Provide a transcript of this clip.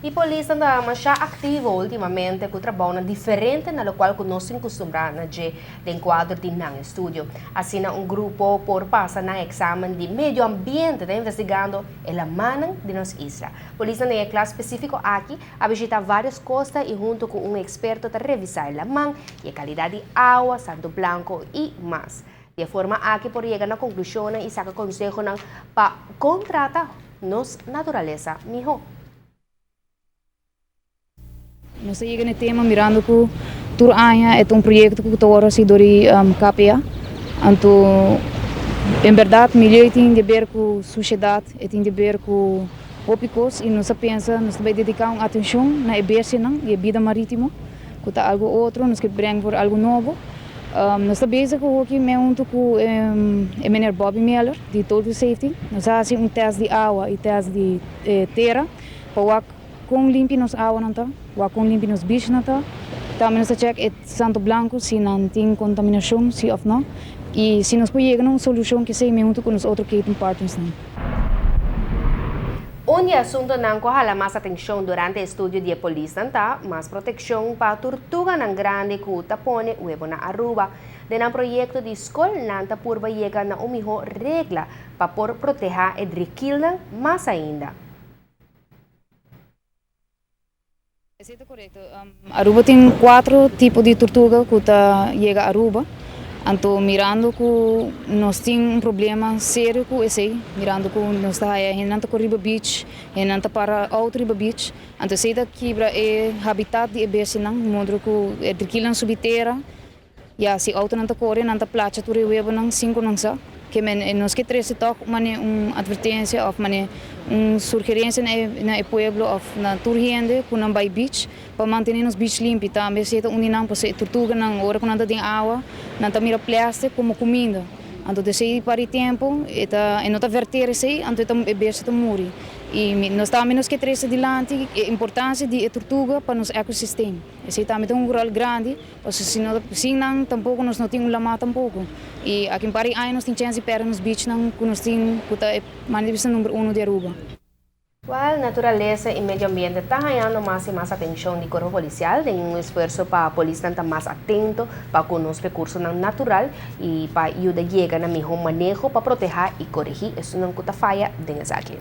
E polisnan ta masha activo ultimamente cu trabounan diferente na locual cu nos tin custumbra na dje den cuadro di nan estudio. Asina un grupo por pasa nan examen di medio ambiente ta investigando e lamannan di nos isla. Polisnan den e klas specifico aki a bishita varios costa y hunto cu un experto ta revisa e laman y e calidad di awa, santo blanco y mas. Di e forma aki por yega na conclusionnan y saca consehonan pa con trata nos naturalesa miho. Nos a yega na e tema mirando ku tur aña e ta un proyekto ku ta wòrdu hasi dor di KPA. Anto en bèrdat milieu tin di ber ku sushedat, e tin di ber ku hopi kos i nos a pensa nos ta bai dediká un atenshon na e bestianan i e bida marítimo ku ta algu otro, nos ke breng for algu nobo. Nos ta bezig ku hoki me huntu ku e meneer Bobby Miller di Total Safety. Nos a hasi un tèst di awa i tèst di tera pa wak kon limpi nos awanan ta, wak kon limpi nos bichnan ta. Tambe nos ta chèk e santo blanku si nan tin kontaminashon si òf no i si nos por yega na un solushon kesei me huntu ku nos otro keten partnersnan. Un di e asuntonan ku a hala mas atenshon durante e studio di e polisnan ta mas protekshon pa turtuganan grandi ku ta pone webo na Aruba. Den nan proyekto di skol nan ta purba yega na un mihó regla pa por protehá e drikilnan mas ainda. Esei ta korekto. Aruba tin kuatro tipo di turtuga ku ta yega Aruba. Anto mirando ku nos tin un problema serio ku esei, mirando ku nos ta haya hendenan ta kore riba beach, hendenan ta para outo riba beach, anto esei ta kibra e habitat di e bestianan, modo ku e drikilnan subi tera. Ya, si outonan ta kore, nan ta placha tur e webonan sin ku nan sa. Ke men nos ke trese tòg manera un atvertensia òf manera un surgerensia na e na e pueblo òf na tur hende ku nan bai beach pa mantené nos beach limpi. Tambe si e ta un di nan pasobra e turtuganan ora ku nan ta den awa nan ta mira plèstik komo kuminda. Anto desei par di tempu e ta e no ta verter esei anto e ta e bestia ta muri. I nos tambe nos ke trese dilanti e importansia di e turtuga pa nos ekosistem. Esei tambe ta un ròl grandi. Pasobra si no sin nan tampoco nos no tin un lamá tampoco. Y aki un par di aña nos tin chens di perde nos beachnan cu nos tin cu ta e manera di bisa number uno di Aruba. Cual naturalesa y medio ambiente ta hañando mas y mas atencion di Cuerpo Policial den un esfuerso pa polisnan ta mas atento pa cu nos recursonan natural y pa yuda yega na miho maneho pa proteha y coregi esunnan cu ta faya den esaki.